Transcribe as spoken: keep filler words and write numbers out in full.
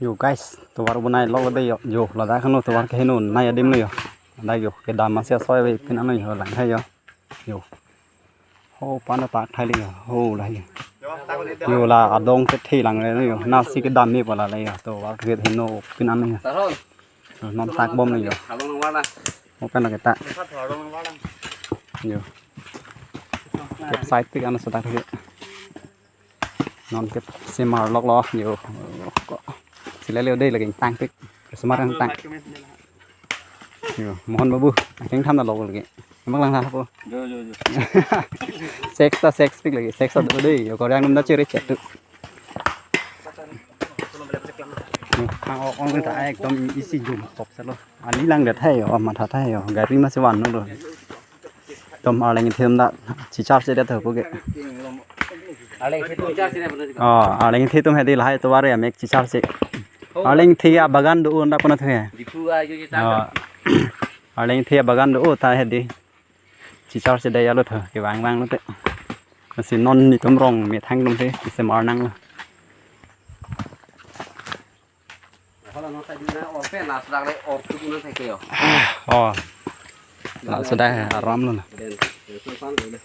Yo guys, tovar bonai lok lo dei yo. Yo, ladak heno tovar keheno nai adim lo yo. Ladak yo, kedam amatsi asoi ave pin ano yo, lang hai yo. Yo. Ho pan atak thai le yo. Ho la yo. Yo la adong kethe lang le yo. Nasi kedam ni pala le yo. Tovar keheno pin ano yo. Yo, non tak bom le yo. Ho pen lake ta. Yo. Kep side pik ano sadak ke. Non kep semar lok lo yo. Ko. Sila le dei lake tang pik. Semar yang tang. Yo, Mohan Babu, akeng tham na lok lake. Amak lang tha po. Jo, jo, jo. Sex ta sex pik lake. Sex ta do dei. Yo, Korea num da chere chet tu. Yo, khang ok ong ta ekdom isi jum top salo. Ali lang det hai yo, matha thai yo. Gari amatsi van lo. Tom arleng the atum ta chichar si det ho ke. Arleng the atum chichar si det. Oh, arleng the atum hedi lahai tovar ya mek chichar si. Arleng the abagan do un da pona the. Diphu ajo chichar. Oh. Arleng the abagan do ta hedi. Chichar si det ya lo tho, kevang vang lo te. Lasi non netum rong methang atum si, semar nang lo. Hala non side na off pe, last rak le off tu na thek yo. Oh. La sudah aram lo na. Den, den, sun sun, den.